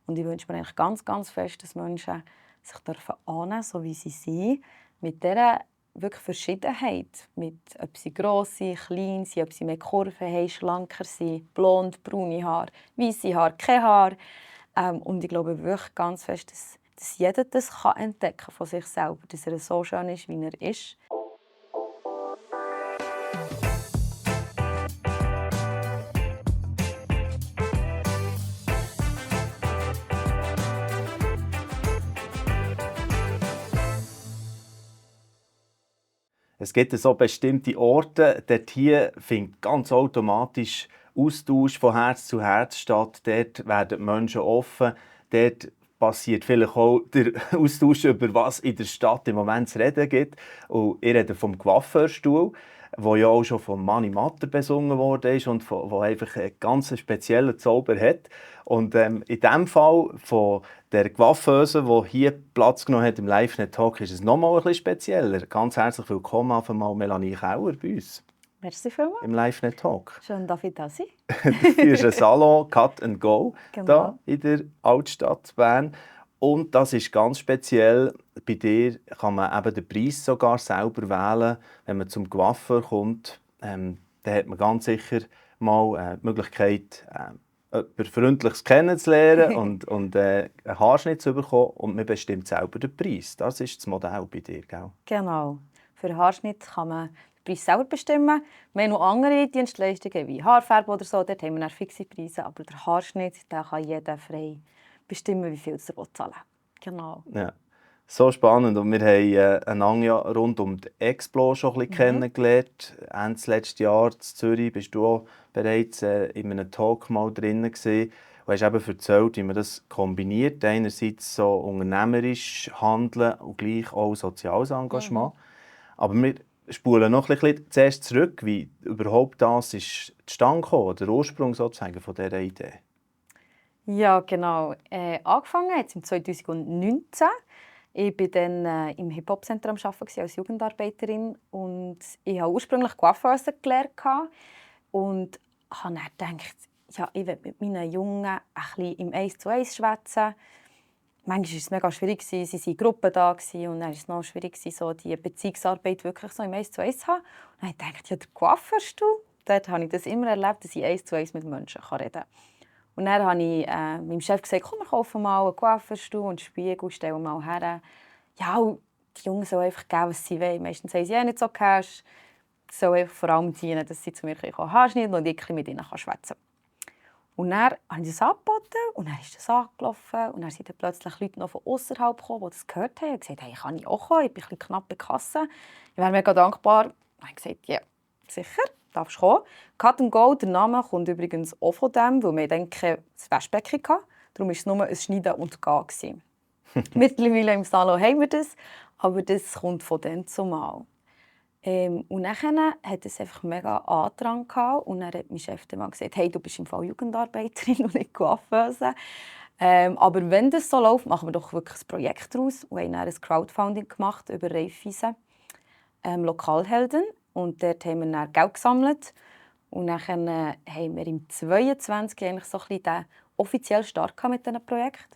Und ich wünsche mir eigentlich ganz, ganz fest, dass Menschen sich annehmen dürfen, so wie sie sind, mit dieser wirklich Verschiedenheit, mit ob sie gross sind, klein sind, ob sie mehr Kurven haben, schlanker sind, blond, braune Haare, weisse Haare, kein Haar. Und ich glaube wirklich ganz fest, dass jeder das entdecken kann von sich selber, dass er so schön ist, wie er ist. Es gibt so bestimmte Orte, dort hier findet ganz automatisch Austausch von Herz zu Herz statt. Dort werden die Menschen offen. Dort passiert vielleicht auch der Austausch über was in der Stadt im Moment zu reden gibt. Und ich rede vom Coiffeurstuhl, wo ja auch schon von Mani Matter besungen worden ist und wo einfach einen ganz speziellen Zauber hat. Und in diesem Fall von der Coiffeuse, die hier Platz genommen hat im LiveNet-Talk, ist es nochmal ein bisschen spezieller. Ganz herzlich willkommen auf einmal Melanie Kauer bei uns Merci vielmals. im LiveNet-Talk. Schön, dass ich da sein. Du führst einen Salon Cut and Go Genau. hier in der Altstadt Bern. Und das ist ganz speziell. Bei dir kann man eben den Preis sogar selber wählen. Wenn man zum Coiffeur kommt, dann hat man ganz sicher mal die Möglichkeit, jemanden Freundliches kennenzulernen und einen Haarschnitt zu bekommen. Und man bestimmt selber den Preis. Das ist das Modell bei dir, gell? Genau. Für den Haarschnitt kann man den Preis selber bestimmen. Wir haben noch andere Dienstleistungen wie Haarfarbe oder so. Dort haben wir dann fixe Preise. Aber der Haarschnitt, da kann jeder frei bestimmen, wie viel er zahlen will. Genau. Ja. So spannend. Und wir haben einander ja rund um die Explo schon ein bisschen kennengelernt. Ende letzten Jahr in Zürich bist du auch bereits in einem Talk mal drin gewesen. Du hast eben erzählt, wie man das kombiniert. Einerseits so unternehmerisch handeln und gleich auch soziales Engagement. Aber wir spulen noch ein bisschen zuerst zurück, wie überhaupt das ist zustande gekommen, der Ursprung sozusagen von dieser Idee. Ja, genau. Angefangen hat es im 2019. Ich war dann im Hip-Hop-Zentrum als Jugendarbeiterin und ich habe ursprünglich Coiffeuse gelernt und habe dann gedacht, ja, ich will mit meinen Jungen ein bisschen im 1:1 schwätzen. Manchmal war es mega schwierig, sie waren in Gruppen da und dann war es noch schwierig, so die Beziehungsarbeit wirklich so im 1:1 zu haben. Und dann habe ich gedacht, ja, der Coiffeurstuhl, dort habe ich das immer erlebt, dass ich 1:1 mit Menschen reden kann. Und dann habe ich meinem Chef gesagt, komm, wir kaufen mal einen Coiffeurstuhl und einen Spiegel, stellen mal her. Ja, und die Jungen sollen einfach geben, was sie wollen. Meistens haben sie ja nicht so Cash. Es soll einfach vor allem dienen, dass sie zu mir Haare schneiden und ich mit ihnen schwätzen kann. Und dann habe ich das angeboten und dann ist das angelaufen. Und dann sind dann plötzlich Leute noch von ausserhalb gekommen, die das gehört haben und gesagt, hey, kann ich auch kommen? Ich bin ein bisschen knapp bei der Kasse. Ich wäre mega dankbar. Und dann habe ich gesagt, ja, sicher, darfst kommen. Cut and Go, der Name kommt übrigens auch von dem, weil wir dann kein Waschbecken hatten. Darum war es nur ein Schneiden und Gehen. Mittlerweile im Salon haben wir das, aber das kommt von dann zumal. Und dann hat es einfach mega Andrang gehabt. Und dann hat mein Chef dann mal gesagt, hey, du bist im Fall Jugendarbeiterin und nicht Coiffeuse. Aber wenn das so läuft, machen wir doch wirklich ein Projekt daraus. Und haben dann ein Crowdfunding gemacht über Raiffeisen, Lokalhelden. Und dort haben wir dann Geld gesammelt. Und dann haben wir im 2022 eigentlich so ein bisschen den offiziellen Start mit diesem Projekt.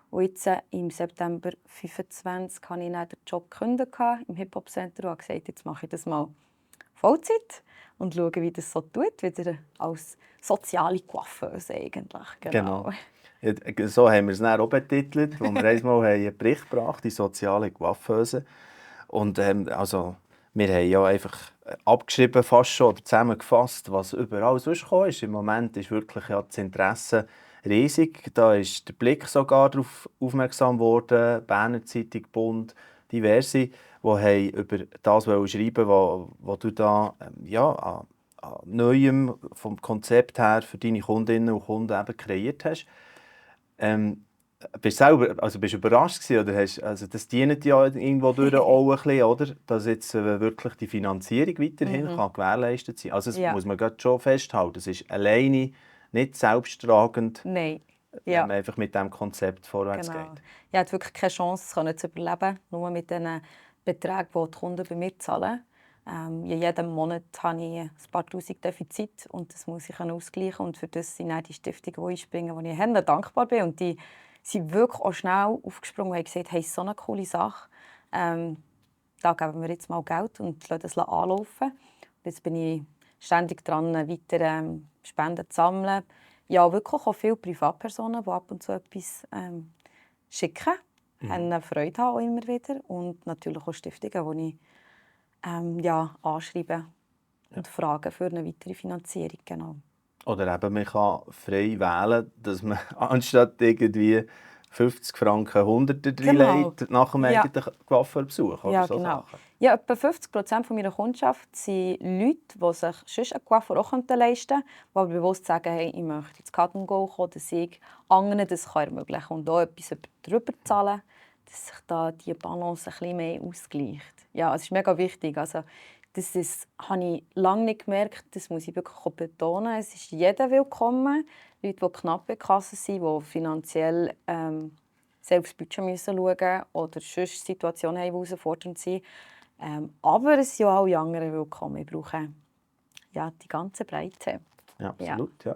Und jetzt im September 2025 habe ich dann den Job gekündigt im Hip-Hop-Center und habe gesagt, jetzt mache ich das mal Vollzeit und schaue, wie das so tut, wieder als soziale Coiffeuse eigentlich. Genau. Ja, so haben wir es dann auch betitelt, wo wir einmal einen Bericht gebracht, die soziale Coiffeuse. Und also, wir haben ja einfach abgeschrieben fast schon oder zusammengefasst, was überall sonst gekommen ist. Im Moment ist wirklich ja das Interesse riesig. Da ist der Blick sogar darauf aufmerksam worden, Berner Zeitung, Bund, diverse, die über das schreiben wollten, was du da an Neuem vom Konzept her für deine Kundinnen und Kunden eben kreiert hast. Bist du überrascht gewesen, oder das dient ja irgendwo durch auch ein bisschen, oder? Dass jetzt wirklich die Finanzierung weiterhin kann gewährleistet sein. Also das muss man gerade schon festhalten. Es ist alleine nicht selbsttragend, Nein. wenn man einfach mit diesem Konzept vorwärts Genau. geht. Ich hatte wirklich keine Chance, es zu überleben, nur mit den Beträgen, die die Kunden bei mir zahlen. Jeden Monat habe ich ein paar Tausend Defizit und das muss ich ausgleichen. Und für das sind auch die Stiftungen, die einspringen, wo ich dankbar bin. Und die sind wirklich auch schnell aufgesprungen und haben gesagt, hey, so eine coole Sache. Da geben wir jetzt mal Geld und lassen das anlaufen. Jetzt bin ich ständig dran, weiter Spenden zu sammeln. Ja, wirklich auch viele Privatpersonen, die ab und zu etwas schicken. Haben Freude haben auch immer wieder. Und natürlich auch Stiftungen, die ich anschreibe und frage für eine weitere Finanzierung. Genau. Oder eben, man kann frei wählen, dass man anstatt irgendwie 50 Franken 100 Genau. reinlegt, nach dem Ja. eigentlichen Coiffeurbesuch oder Ja, so genau. Sachen. Ja, etwa 50% von meiner Kundschaft sind Leute, die sich sonst einen Coiffeur auch leisten könnten, die aber bewusst sagen, hey, ich möchte ins Cut and Go kommen, dass ich anderen das ermöglichen kann und auch etwas darüber zahlen, dass sich da die Balance ein bisschen mehr ausgleicht. Ja, es ist mega wichtig. Also, das habe ich lange nicht gemerkt, das muss ich wirklich auch betonen. Es ist jeder willkommen. Leute, die knapp bei Kasse sind, die finanziell selbst das Budget müssen schauen oder sonst Situationen haben, die herausfordernd sind. Aber es sind ja auch alle anderen willkommen. Ich brauche ja, die ganze Breite. Ja, absolut, ja.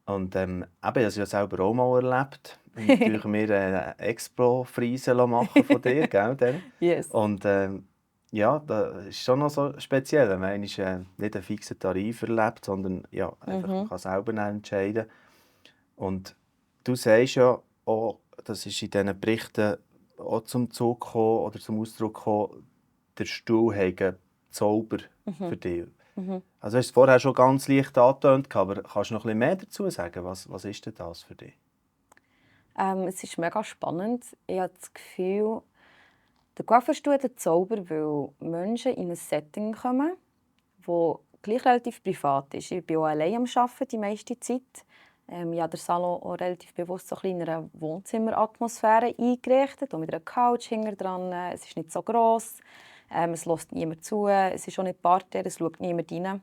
Und eben, ich habe es ja selber auch mal erlebt. Natürlich mir eine Expro-Frise machen von dir, gell? Dann. Yes. Und ja, das ist schon noch so speziell, wenn man nicht einen fixen Tarif erlebt, sondern ja, einfach, man kann selber entscheiden. Und du sagst ja auch, das ist in diesen Berichten auch zum Zug gekommen, oder zum Ausdruck gekommen, der Stuhl habe Zauber für dich. Also hast du es vorher schon ganz leicht angetönt, aber kannst du noch ein bisschen mehr dazu sagen? Was ist denn das für dich? Es ist mega spannend. Ich habe das Gefühl, der Coiffeurstuhl hat einen Zauber, weil Menschen in ein Setting kommen, das gleich relativ privat ist. Ich bin auch allein am Arbeiten die meiste Zeit. Ich habe den Salon auch relativ bewusst so in einer Wohnzimmeratmosphäre eingerichtet, auch mit einer Couch hinten dran. Es ist nicht so gross, es lässt niemand zu, es ist auch nicht Parterre, es schaut niemand rein.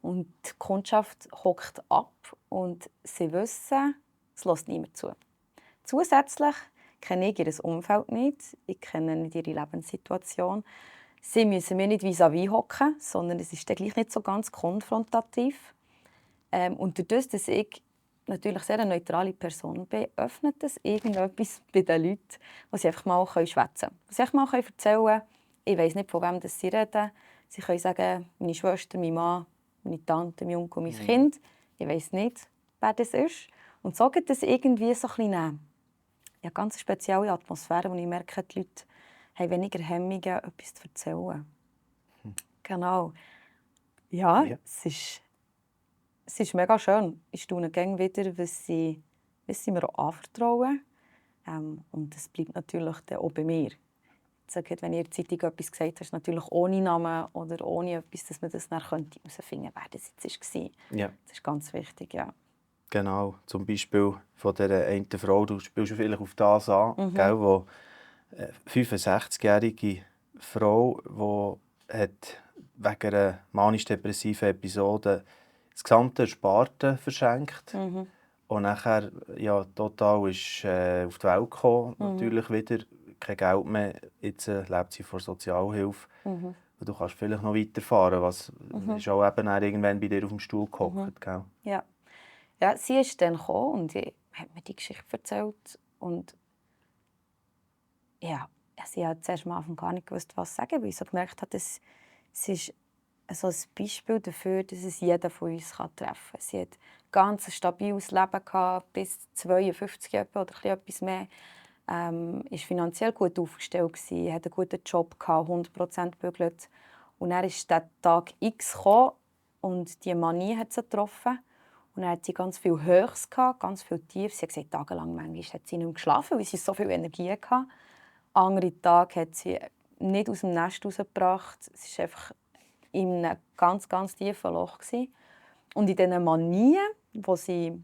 Und die Kundschaft hockt ab und sie wissen, es lässt niemand zu. Zusätzlich kenne ich ihr Umfeld nicht, ich kenne nicht ihre Lebenssituation. Sie müssen mir nicht vis-à-vis hocken, sondern es ist dann gleich nicht so ganz konfrontativ. Und dadurch, dass ich natürlich sehr eine neutrale Person bin, öffnet es irgendetwas bei den Leuten, wo sie einfach mal schwätzen können. Wo sie einfach mal erzählen können, ich weiss nicht, von wem sie reden. Sie können sagen, meine Schwester, mein Mann, meine Tante, mein Onkel, mein Kind. Ich weiss nicht, wer das ist. Und so gibt es irgendwie so eine ganz spezielle Atmosphäre, wo ich merke, die Leute haben weniger Hemmungen, etwas zu erzählen. Genau. Ja, Ja. es ist mega schön. Ich staune gerne wieder, was sie mir auch anvertrauen. Und das bleibt natürlich dann auch bei mir. Jetzt, wenn ihr in der Zeitung etwas gesagt habt, natürlich ohne Namen oder ohne etwas, dass man das dann herausfinden könnte, wer das jetzt war. Ja, Das ist ganz wichtig, ja. genau. Zum Beispiel von dieser einen Frau, du spielst vielleicht auf das an, gell, wo 65-jährige Frau, die hat wegen einer manisch-depressiven Episode das gesamte Ersparte verschenkt. Und nachher ja, total ist auf die Welt gekommen, natürlich wieder. Kein Geld mehr. Jetzt lebt sie von Sozialhilfe. Und du kannst vielleicht noch weiterfahren. Was ist auch eben dann irgendwann bei dir auf dem Stuhl gehockt, gell? Ja. Ja, sie ist dann gekommen und sie hat mir die Geschichte erzählt. Und ja, sie hat zuerst am Anfang gar nicht gewusst, was sagen, weil ich so gemerkt habe, dass es ist so ein Beispiel dafür, dass es jeder von uns treffen kann. Sie hat ein ganz stabiles Leben gehabt, bis 52 etwa oder etwas mehr. Ist finanziell gut aufgestellt gewesen, hat einen guten Job gehabt, 100% bügelt. Und dann ist der Tag X gekommen und die Manie hat sie getroffen. Und dann hat sie ganz viel Höchst gehabt, ganz viel Tiefs. Sie hat gesagt, tagelang manchmal hat sie nicht mehr geschlafen, weil sie so viel Energie hatte. Andere Tage hat sie nicht aus dem Nest herausgebracht. Es war einfach in einem ganz, ganz tiefen Loch. Und in diesen Manien, die sie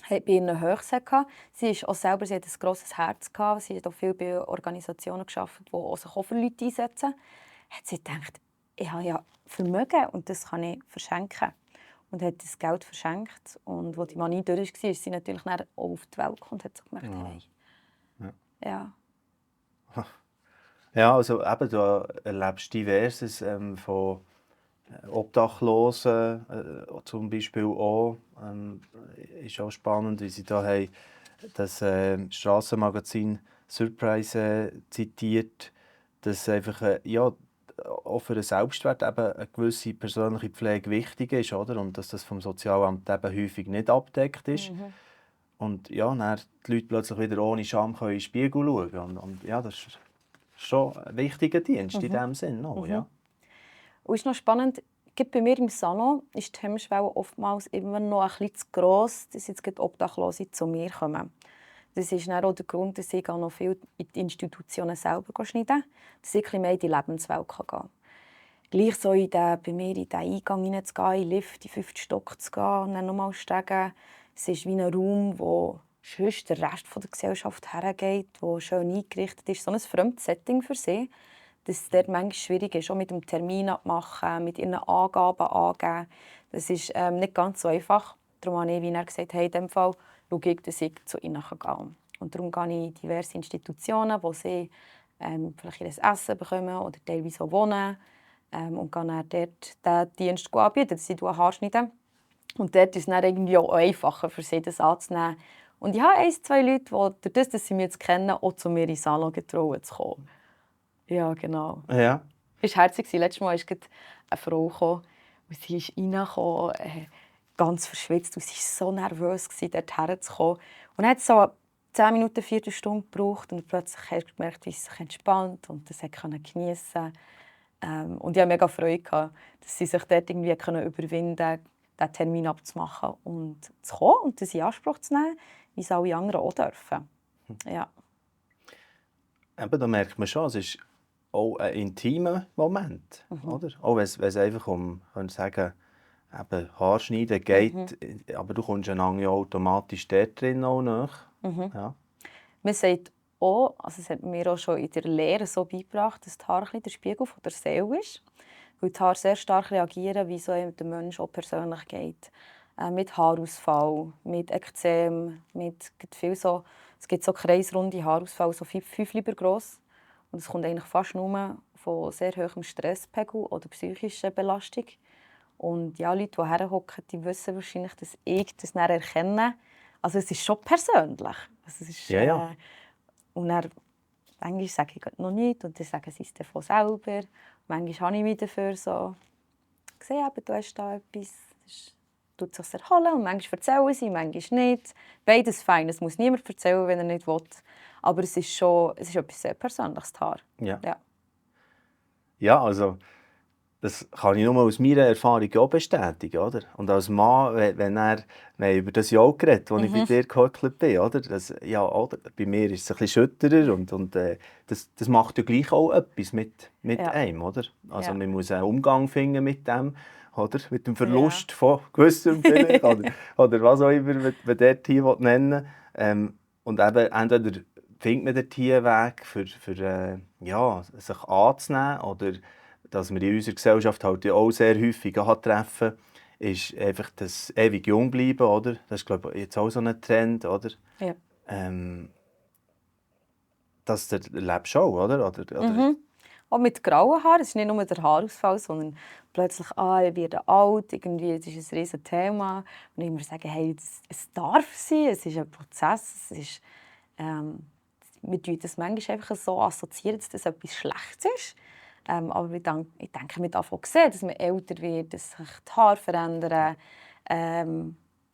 bei ihren Höchsten hatte, sie hat auch selber ein grosses Herz. Sie hat auch viel bei Organisationen gearbeitet, die sich auch für Leute einsetzen. Hat sie gedacht, ich habe ja Vermögen und das kann ich verschenken. Und hat das Geld verschenkt. Und als die Manie durch war, ist sie natürlich dann auch auf die Welt gekommen und hat so gemerkt, hey. Ja. Ja, also eben, du erlebst Diverses von Obdachlosen zum Beispiel auch. Ist auch spannend, wie sie da haben das Strassenmagazin Surprise zitiert, dass einfach ja, auch für den Selbstwert eben eine gewisse persönliche Pflege wichtig ist, oder? Und dass das vom Sozialamt eben häufig nicht abgedeckt ist. Und ja, dann die Leute plötzlich wieder ohne Scham können in den Spiegel schauen. Und ja, das ist schon ein wichtiger Dienst in diesem Sinn. Auch, ja. Und es ist noch spannend, gerade bei mir im Salon ist die Hemmschwelle oftmals immer noch ein bisschen zu gross, dass jetzt gerade Obdachlose zu mir kommen. Das ist dann auch der Grund, dass ich auch noch viel in die Institutionen selber schneide, dass ich ein bisschen mehr in die Lebenswelt gehen kann. Gleich so bei mir in den Eingang hineinzugehen, in den Lift, in den 5. Stock zu gehen und dann nochmal steigen. Es ist wie ein Raum, wo sonst der Rest der Gesellschaft hergeht, wo schön eingerichtet ist. So ein fremdes Setting für sie, dass es dort manchmal schwierig ist, auch mit dem Termin abmachen, mit ihren Angaben angeben. Das ist nicht ganz so einfach. Darum habe ich wie er gesagt, hey, in diesem Fall schaue ich, dass ich zu ihnen gehen. Und darum gehe ich in diverse Institutionen, wo sie vielleicht ihr Essen bekommen oder teilweise auch wohnen. Und gehe dann dort diesen Dienst anbieten, dass sie Haare schneiden. Und dort ist es dann irgendwie auch einfacher für sie, das anzunehmen. Und ich habe 1, 2 Leute, die durch das, dass sie mich jetzt kennen, auch zu mir in den Salon getraut zu kommen. Ja, genau. Ja. Es war herzig. Letztes Mal kam eine Frau gekommen, und sie ist reingekommen, ganz verschwitzt. Und sie war so nervös, dort herzukommen. Und dann hat es so 10 Minuten, eine Viertelstunde gebraucht. Und plötzlich hast du gemerkt, wie sie sich entspannt und das geniessen. Und ich hatte mega Freude, dass sie sich dort irgendwie überwinden konnten, diesen Termin abzumachen und zu kommen und das in Anspruch zu nehmen, wie es alle anderen auch dürfen. Ja. Eben, da merkt man schon, es ist auch ein intimer Moment. Oder? Auch wenn es einfach könnte sagen, eben Haarschneiden geht, aber du kommst einander ja automatisch dort drin auch nach. Ja. Man sagt auch, also es hat mir auch schon in der Lehre so beigebracht, dass die Haare ein bisschen der Spiegel von der Seele ist. Weil die Haare sehr stark reagieren, wie so der Mensch auch persönlich geht. Mit Haarausfall, mit Ekzem, es gibt so kreisrunde Haarausfall, so 5 Lieber gross. Und es kommt eigentlich fast nur von sehr hohem Stresspegel oder psychischer Belastung. Und ja, Leute, die herhocken, die wissen wahrscheinlich, dass ich das dann erkenne. Also es ist schon persönlich. Also es ist, Ja. und dann, manchmal sage ich noch nichts und dann sagen sie es davon selber. Manchmal habe ich mich dafür so gesehen, du hast da etwas, das tut sich erholen. Und manchmal erzählen sie, manchmal nicht. Beides fein, es muss niemand erzählen, wenn er nicht will. Aber es ist etwas sehr Persönliches, das Haar. Ja. Ja. Ja, also das kann ich nur aus meiner Erfahrung auch bestätigen. Oder? Und als Mann, wenn wir haben über das Jahr geredet, als ich bei dir gehockt bin, oder? Ja, oder? Bei mir ist es ein bisschen schütterer und das macht ja gleich auch etwas mit Ja. einem. Oder? Also Ja. man muss einen Umgang finden mit dem, oder? Mit dem Verlust von gewissem vielleicht, oder was auch immer man dort hier nennen will. Und eben entweder findet man dort hier einen Weg, für ja, sich anzunehmen, oder dass wir in unserer Gesellschaft halt ja auch sehr häufig treffen, ist einfach das ewig jung bleiben, oder? Das ist, glaube ich, jetzt auch so ein Trend, oder? Ja. Das erlebst du auch, oder? Auch mit grauen Haaren. Es ist nicht nur der Haarausfall, sondern plötzlich, ich werde alt, irgendwie, das ist ein riesiges Thema. Und ich immer sagen, hey, es darf sein, es ist ein Prozess, es ist, wir tun das manchmal einfach so assoziieren, dass das etwas Schlechtes ist. Aber ich denke, mit davon sehen, dass man älter wird, dass sich die Haare verändern.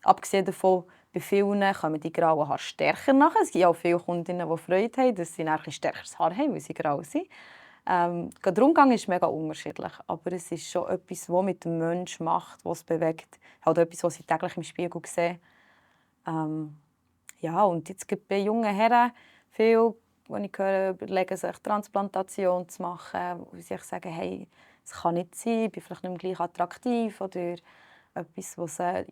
Abgesehen davon, bei vielen kommen die grauen Haare stärker nach. Es gibt auch viele Kundinnen, die Freude haben, dass sie ein stärkeres Haar haben, weil sie grau sind. Der Umgang ist mega unterschiedlich, aber es ist schon etwas, was mit dem Menschen macht, was es bewegt. Halt etwas, was sie täglich im Spiegel sehen. Ja, und jetzt gibt es bei jungen Herren viel, die ich höre, überlegen sich Transplantation zu machen, wo sie sich sagen, hey, es kann nicht sein, ich bin vielleicht nicht mehr gleich attraktiv oder etwas, was das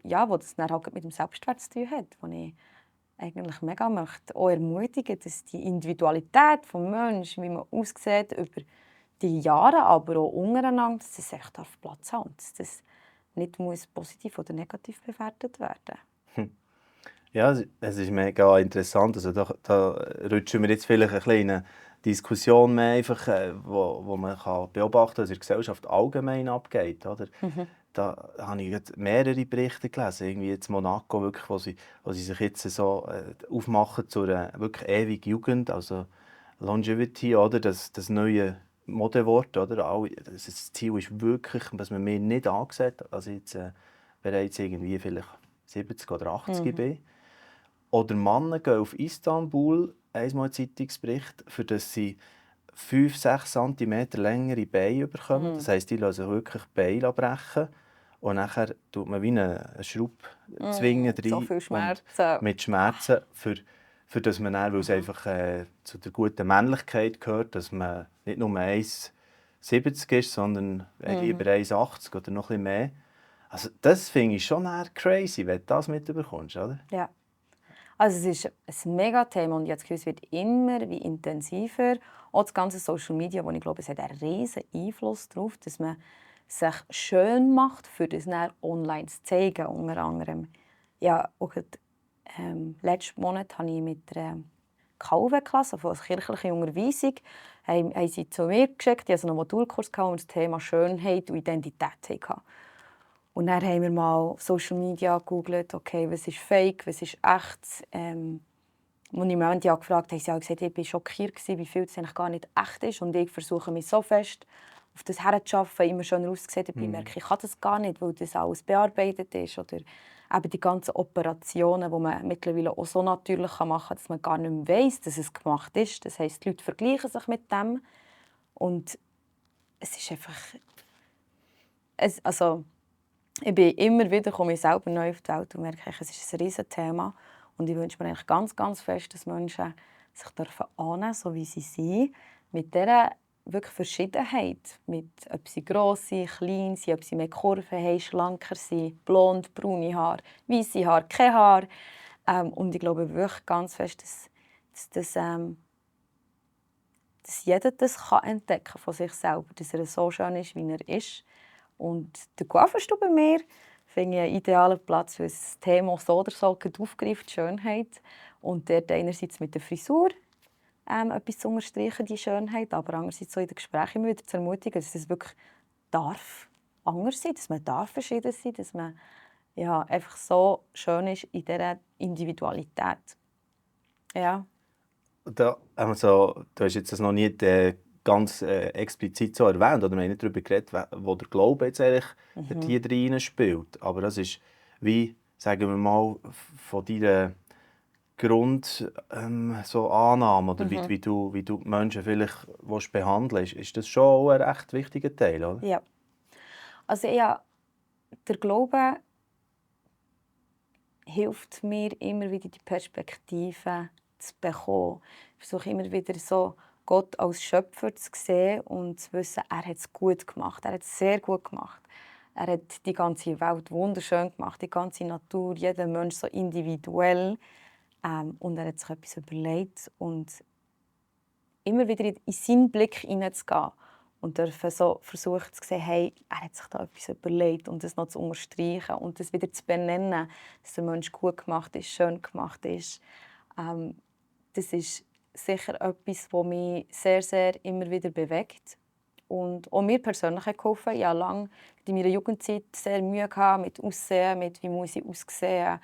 dann halt mit dem Selbstwert zu tun hat, wo ich eigentlich mega möchte auch ermutigen, dass die Individualität des Menschen, wie man aussieht, über die Jahre, aber auch untereinander, dass das echt Platz haben und dass das nicht positiv oder negativ bewertet werden muss. Ja, es ist mega interessant. Also da rutschen wir jetzt vielleicht ein bisschen in eine Diskussion mehr einfach, wo man kann beobachten kann, was in der Gesellschaft allgemein abgeht. Oder? Da habe ich jetzt mehrere Berichte gelesen, irgendwie jetzt Monaco, wirklich, wo sie sich jetzt so aufmachen zu einer wirklich ewigen Jugend, also Longevity, oder? Das neue Modewort. Oder? Das Ziel ist wirklich, dass man mir nicht ansieht, also jetzt bereits irgendwie vielleicht 70 oder 80 bin. Oder Männer gehen auf Istanbul, einmal Zeitungsbericht, für das sie 5-6 cm längere Beine bekommen. Das heisst, die lassen sich wirklich die Beine brechen. Und nachher tut man wie eine Schraube zwingen So rein viel und Schmerzen. mit Schmerzen, für das man dann, weil es einfach zu der guten Männlichkeit gehört, dass man nicht nur 1,70 ist, sondern lieber 1,80 oder noch ein bisschen mehr. Also das finde ich schon eher crazy, wenn du das mitbekommst, oder? Ja. Also es ist ein Megathema und jetzt es wird immer wie intensiver. Auch das ganze Social Media, wo ich glaube, es hat einen riesen Einfluss darauf, dass man sich schön macht, für das dann online zu zeigen, unter anderem. Ja, auch gerade, letzten Monat habe ich mit einer KV-Klasse, also eine kirchliche Unterweisung, haben sie zu mir geschickt. Ich hatte so einen Modulkurs, wo wir das Thema Schönheit und Identität hatten. Und dann haben wir mal auf Social Media gegoogelt, okay, was ist fake, was ist echt. Als ich mich gefragt habe, habe ich gesagt, ich war schockiert, wie viel es eigentlich gar nicht echt ist. Und ich versuche mich so fest auf das herzuschaffen, immer schöner auszusehen. Ich merke, ich kann das gar nicht, weil das alles bearbeitet ist. Oder eben die ganzen Operationen, die man mittlerweile auch so natürlich machen kann, dass man gar nicht mehr weiss, dass es gemacht ist. Das heisst, die Leute vergleichen sich mit dem. Und es ist einfach... Ich bin immer wieder, komme ich selber neu auf die Welt und merke, es ist ein riesiges Thema. Und ich wünsche mir eigentlich ganz, ganz fest, dass Menschen sich annehmen dürfen, so wie sie sind. Mit dieser wirklich Verschiedenheit. Mit, ob sie gross sind, klein sind, ob sie mehr Kurven haben, schlanker sind, blond, braune Haare, weisse Haare, kein Haar. Und ich glaube wirklich ganz fest, dass jeder das entdecken kann von sich selber, dass er so schön ist, wie er ist. Und der Coiffeurstuhl bei mir finde ich einen idealen Platz, weil das Thema so oder so aufgreift, die Schönheit. Und dort einerseits mit der Frisur etwas zu unterstreichen, die Schönheit, aber andererseits so in den Gesprächen immer wieder zu ermutigen, dass es wirklich darf anders sein, dass man darf verschieden sein, dass man ja, einfach so schön ist in dieser Individualität. Ja. Also, du hast jetzt das noch nicht ganz explizit so erwähnt, oder wir haben nicht darüber geredet, wo der Glaube jetzt eigentlich hier drin spielt. Aber das ist wie, sagen wir mal, von deiner so Annahme, oder wie du die Menschen vielleicht behandeln willst, ist das schon auch ein recht wichtiger Teil, oder? Ja. Also ja, der Glaube hilft mir immer wieder, die Perspektive zu bekommen. Ich versuche immer wieder so Gott als Schöpfer zu sehen und zu wissen, er hat es gut gemacht. Er hat es sehr gut gemacht. Er hat die ganze Welt wunderschön gemacht, die ganze Natur, jeder Mensch so individuell. Und er hat sich etwas überlegt und immer wieder in seinen Blick hineinzugehen und dürfen so versuchen zu sehen, hey, er hat sich da etwas überlegt und das noch zu unterstreichen und das wieder zu benennen, dass der Mensch gut gemacht ist, schön gemacht ist. Das ist sicher etwas, das mich sehr, sehr immer wieder bewegt und auch mir persönlich hat geholfen. Ich hatte lange in meiner Jugendzeit sehr Mühe mit Aussehen, mit wie muss ich aussehen.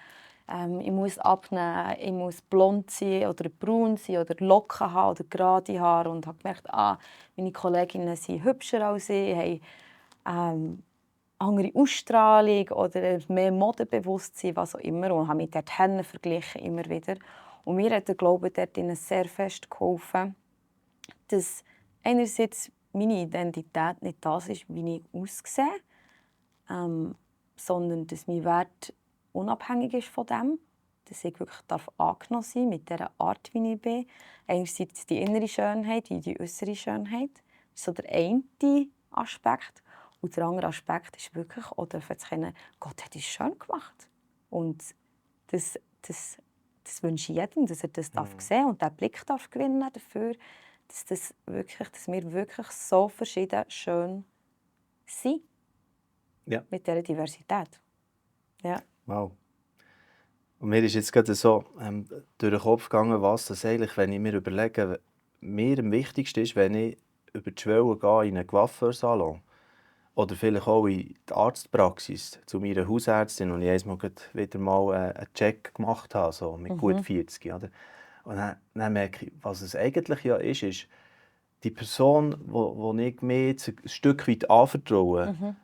Ich muss abnehmen, ich muss blond sein oder braun sein oder Locken haben oder gerade Haare. Und habe gemerkt, meine Kolleginnen sind hübscher als ich, haben andere Ausstrahlung oder mehr Modebewusstsein, was auch immer. Und habe mich dort verglichen, immer wieder. Und mir hat der Glaube dort sehr fest geholfen, dass einerseits meine Identität nicht das ist, wie ich aussehe, sondern dass mein Wert unabhängig ist von dem, dass ich wirklich angenommen sein darf mit dieser Art, wie ich bin. Einerseits die innere Schönheit, die äußere Schönheit. Das ist so der eine Aspekt. Und der andere Aspekt ist wirklich, oder zu kennen, Gott hat uns schön gemacht. Und das wünsche ich jedem, dass er das sehen und diesen Blick gewinnen dafür, dass wir wirklich so verschieden schön sind. Ja. Mit dieser Diversität. Ja. Wow. Und mir ist jetzt gerade so durch den Kopf gegangen, was das eigentlich, wenn ich mir überlege, mir am wichtigsten ist, wenn ich über die Schwelle gehe in einen Coiffeursalon oder vielleicht auch in die Arztpraxis zu meiner Hausärztin und ich einmal wieder mal einen Check gemacht habe, so mit gut 40. Oder? Und dann merke ich, was es eigentlich ja ist die Person, wo ich mir jetzt ein Stück weit anvertraue,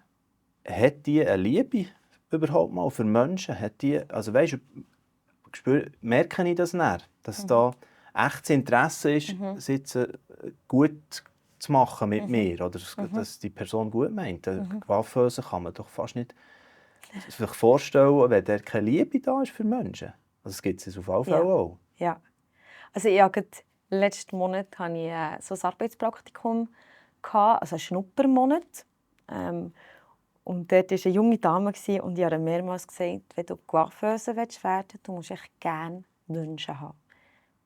hat die eine Liebe überhaupt mal für Menschen? Hat die, also weißt du, merke ich das nicht, dass da echtes Interesse ist, es jetzt gut zu machen mit mir oder dass die Person gut meint. Coiffeuse kann man doch fast nicht sich vorstellen, wenn da keine Liebe da ist für Menschen. Also das gibt es auf jeden Fall auch. Ja. Also ich hatte letzten Monat hatte ich so ein Arbeitspraktikum, also einen Schnuppermonat. Und dort war eine junge Dame und ich habe ihr mehrmals gesagt, wenn du Coiffeuse werden willst, du musst echt gerne Menschen haben.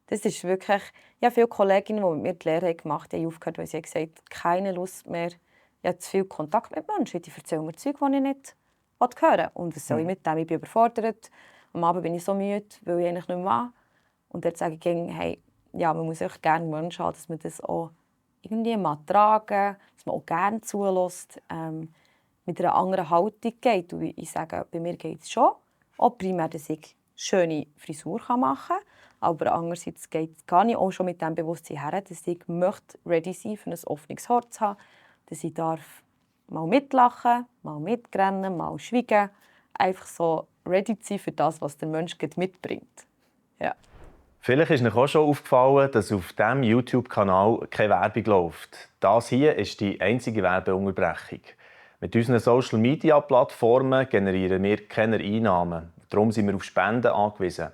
Das ist wirklich, ja, viele Kolleginnen, die mit mir die Lehre gemacht haben, haben aufgehört, weil sie gesagt haben, keine Lust mehr, ich habe zu viel Kontakt mit Menschen, die erzählen mir Zeug, die ich nicht hören will. Und was soll ich mit dem? Ich bin überfordert. Am Abend bin ich so müde, weil ich eigentlich nicht mehr will. Und dort sage ich immer, hey, ja, man muss echt gerne Menschen haben, dass man das auch irgendwie mal tragen, dass man auch gerne zulässt, mit einer anderen Haltung geht. Und ich sage, bei mir geht es schon. Auch primär, dass ich schöne Frisur machen kann. Aber andererseits gehe ich auch schon mit dem Bewusstsein her, dass ich möchte ready sein für ein offenes Herz haben, dass ich darf mal mitlachen, mal mitrennen, mal schweigen. Einfach so ready zu sein für das, was der Mensch mitbringt. Ja. Vielleicht ist euch auch schon aufgefallen, dass auf diesem YouTube-Kanal keine Werbung läuft. Das hier ist die einzige Werbeunterbrechung. Mit unseren Social-Media-Plattformen generieren wir keine Einnahmen. Darum sind wir auf Spenden angewiesen.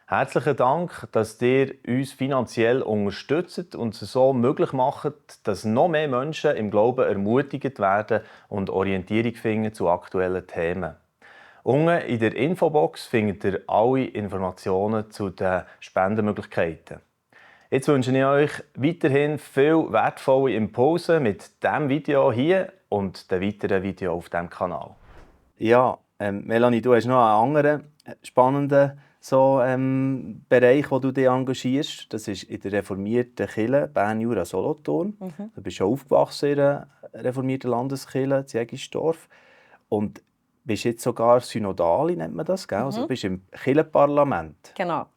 Herzlichen Dank, dass ihr uns finanziell unterstützt und es so möglich macht, dass noch mehr Menschen im Glauben ermutigt werden und Orientierung finden zu aktuellen Themen. Unten in der Infobox findet ihr alle Informationen zu den Spendenmöglichkeiten. Jetzt wünsche ich euch weiterhin viel wertvolle Impulse mit diesem Video hier und den weiteren Videos auf diesem Kanal. Ja, Melanie, du hast noch einen anderen spannenden Bereich, wo du dich engagierst. Das ist in der reformierten Kirche Bern-Jura-Solothurn. Du bist schon aufgewachsen in der reformierten Landeskirche in Jägisdorf. Und bist jetzt sogar Synodale, nennt man das, gell? Also du bist im Kirchenparlament. Genau.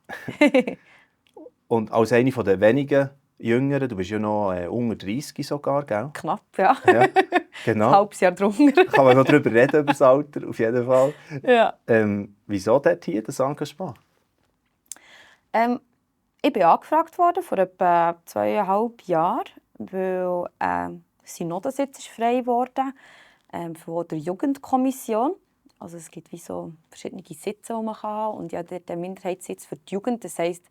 Und als eine der wenigen Jüngeren, du bist ja noch unter 30 sogar, gell? Knapp, ja. Ja, genau. Ein halbes Jahr drunter. Kann man noch darüber reden, über das Alter, auf jeden Fall. Ja. Wieso dort hier das Engagement? Ich bin angefragt worden vor etwa 2,5 Jahren, weil Synodensitz ist frei wurde von der Jugendkommission. Also es gibt wie so verschiedene Sitze, die man kann. Und ja, der Minderheitssitz für die Jugend. Das heisst,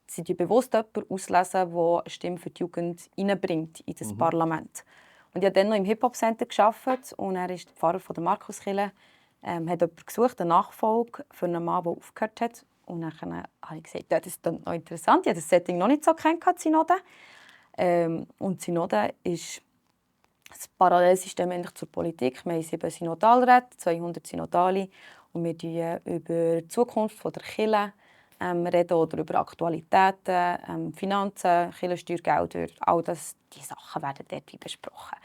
sie bewusst jemanden auslesen, der eine Stimme für die Jugend hineinbringt in das Parlament. Und ich habe dann noch im Hip-Hop-Center gearbeitet und er ist der Pfarrer von der Markuskirche. Hat jemanden gesucht, eine Nachfolge für einen Mann, der aufgehört hat. Und dann habe ich gesagt, ja, das ist noch interessant. Ich habe das Setting noch nicht so kennengelernt, Synode. Und Synode ist das Parallelsystem zur Politik. Wir haben 7 Synodalräte, 200 Synodale. Und wir reden über die Zukunft der Kirche reden oder über Aktualitäten, Finanzen, Kirchensteuergelder. All diese Sachen werden dort besprochen.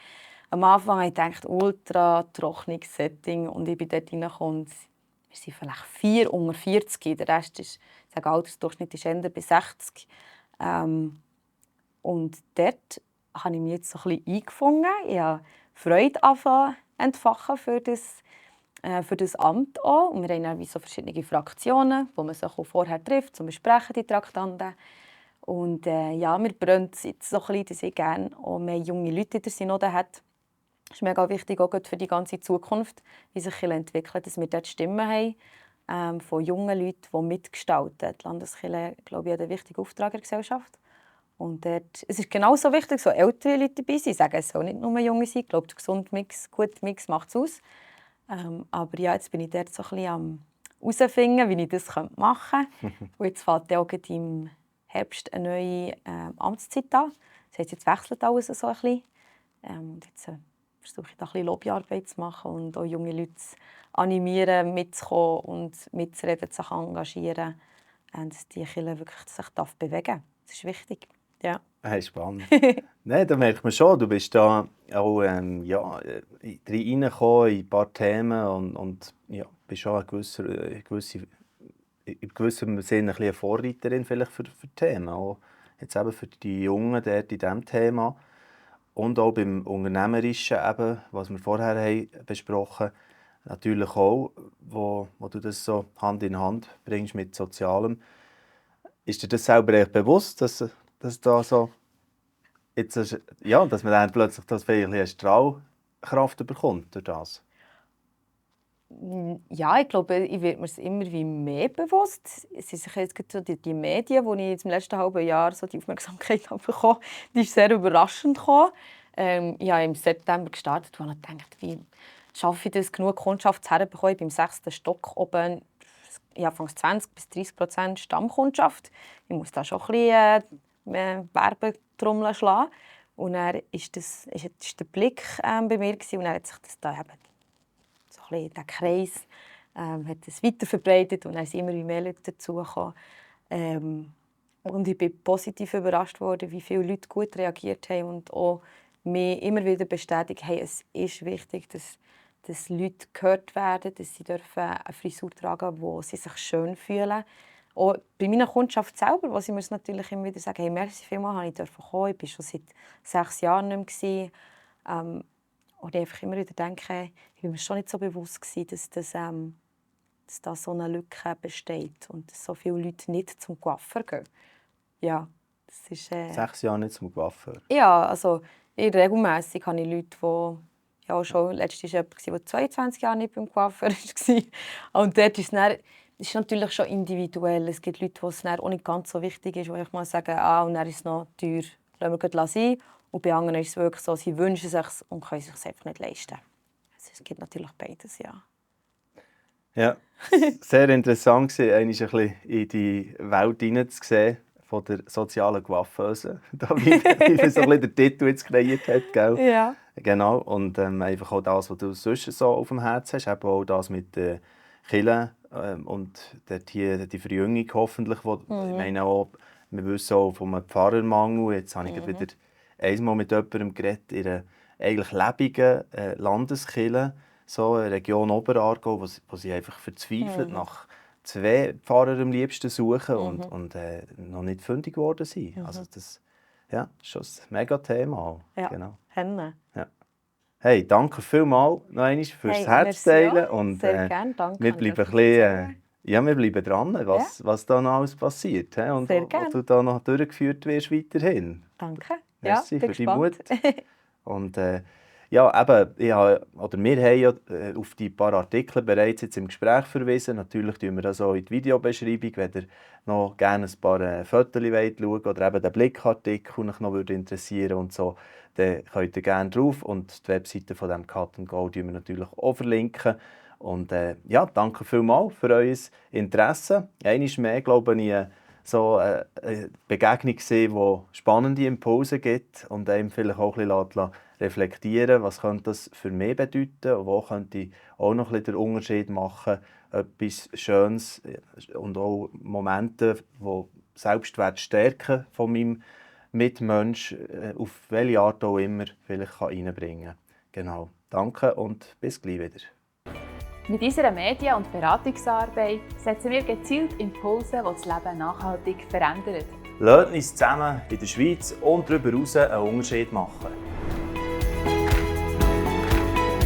Am Anfang habe ich gedacht, ultra trockenes Setting. Und ich bin dort reingekommen. Wir sind vielleicht 4 unter 40. Der Rest ist, ich sage, Altersdurchschnitt ist eher bei 60. Und dort habe ich mich jetzt so ein bisschen eingefunden. Ich habe Freude entfachen für das Amt auch. Und wir haben dann so verschiedene Fraktionen, wo man sich auch vorher trifft, zum Besprechen die Traktanten. Und ja, mir brennt es jetzt so ein bisschen, dass ich gerne auch mehr junge Leute in der Synode habe. Das ist mega wichtig, auch für die ganze Zukunft, wie sich entwickelt, dass wir dort Stimmen haben von jungen Leuten, die mitgestalten. Die Landeskirche, glaube ich, hat einen wichtigen Auftrag in der Gesellschaft. Und dort, es ist genauso wichtig, so ältere Leute dabei sind. Ich sage, es soll nicht nur junge sein. Ich glaube, der gesunde Mix, gute Mix macht es aus. Aber ja, jetzt bin ich dort so ein bisschen am herausfinden, wie ich das machen könnte. Und jetzt fängt auch im Herbst eine neue Amtszeit an. Das heisst, jetzt wechselt alles so ein bisschen. Und jetzt versuche ich da ein bisschen Lobbyarbeit zu machen und auch junge Leute zu animieren, mitzukommen und mitzureden, sich engagieren. Und dass die Kirche wirklich sich bewegen darf. Das ist wichtig. Ja. Hey, spannend. Nein, da merkt man schon, du bist da auch reingekommen in ein paar Themen und ja, bist schon in gewissem Sinne ein bisschen eine Vorreiterin vielleicht für Themen. Auch jetzt eben für die Jungen dort in diesem Thema. Und auch beim Unternehmerischen, eben, was wir vorher haben besprochen natürlich auch, wo du das so Hand in Hand bringst mit Sozialem. Ist dir das selber echt bewusst, dass da so jetzt, dass man dann plötzlich das vielleicht eine Strahlkraft bekommt durch das? Ja, ich glaube, ich werde mir es immer wie mehr bewusst. Es sind jetzt gerade so die Medien, wo ich im letzten halben Jahr so die Aufmerksamkeit habe bekommen, die ist sehr überraschend gekommen. Ich habe im September gestartet und habe gedacht, wie schaffe ich das, genug Kundschaft herzubekommen? Ich bin im 6. Stock oben, ich habe 20-30% Stammkundschaft. Ich muss da schon ein bisschen Werbetrommel schlagen. Und dann ist der Blick bei mir gewesen, und dann hat sich das da eben so ein bisschen der Kreis hat es weiterverbreitet und dann sind immer mehr Leute dazugekommen. Und ich bin positiv überrascht worden, wie viele Leute gut reagiert haben und auch mich immer wieder bestätigt, hey, es ist wichtig, dass Leute gehört werden, dass sie dürfen eine Frisur tragen dürfen, wo sie sich schön fühlen. Auch bei meiner Kundschaft selber, wo sie mir natürlich immer wieder sagen, hey, merci vielmals, dass ich kommen durfte. Ich war schon seit 6 Jahren nicht mehr. Und ich einfach immer wieder denke, ich war mir schon nicht so bewusst, dass da so eine Lücke besteht und dass so viele Leute nicht zum Coiffeur gehen. Ja, das ist... 6 Jahre nicht zum Coiffeur? Ja, also regelmässig habe ich Leute, die... Ja, schon letztes war jemand, der 22 Jahre nicht beim Coiffeur war. Und dort ist es natürlich schon individuell. Es gibt Leute, die es dann auch nicht ganz so wichtig ist, wo ich mal sage, und dann ist es noch teuer, lassen wir gleich sein. Und bei anderen ist es wirklich so, sie wünschen sich es und können es sich einfach nicht leisten. Also es gibt natürlich beides, ja. Ja, sehr interessant war, einmal ein bisschen in die Welt hineinzusehen von der sozialen Coiffeuse. Da wie so ein bisschen der Titel jetzt kreiert hat, gell? Ja. Genau, und einfach auch das, was du sonst so auf dem Herzen hast, eben auch das mit den Kirchen und dort hier die Verjüngung hoffentlich, wo, ich meine auch, wir wissen auch vom Pfarrermangel, jetzt habe ich wieder einmal mit jemandem geredet, in einer eigentlich lebenden Landeskirche, so eine Region Oberaargau, wo sie einfach verzweifelt nach 2 Pfarrern am liebsten suchen und noch nicht fündig geworden sind. Also das ist schon ein mega Thema auch. Ja, Genau. Henne. Ja. Hey, danke vielmals noch einmal fürs Herzteilen. Und sehr gerne, danke. wir bleiben wir bleiben dran, was da noch alles passiert. Und Sehr wo gerne. du da noch durchgeführt wirst weiterhin. Danke. Merci ja, bin für deinen Mut. gespannt. Und eben, wir haben ja auf die paar Artikel bereits jetzt im Gespräch verwiesen. Natürlich tun wir das auch in die Videobeschreibung, wenn ihr noch gerne ein paar Fotos schauen wollt oder eben den Blickartikel euch noch interessieren und so, dann könnt ihr gerne drauf. Und die Webseite von dem Cut & Go verlinken wir natürlich auch. Und danke vielmals für euer Interesse. Einmal mehr, glaube ich, so eine Begegnung gesehen, die spannende Impulse gibt und einem vielleicht auch ein bisschen reflektieren, was könnte das für mich bedeuten und wo könnte ich auch noch ein bisschen den Unterschied machen, etwas Schönes und auch Momente, die Selbstwert stärken von meinem Mitmensch, auf welche Art auch immer vielleicht reinbringen kann. Genau. Danke und bis gleich wieder. Mit unserer Medien- und Beratungsarbeit setzen wir gezielt Impulse, die das Leben nachhaltig verändern. Lasst uns zusammen in der Schweiz und darüber hinaus einen Unterschied machen.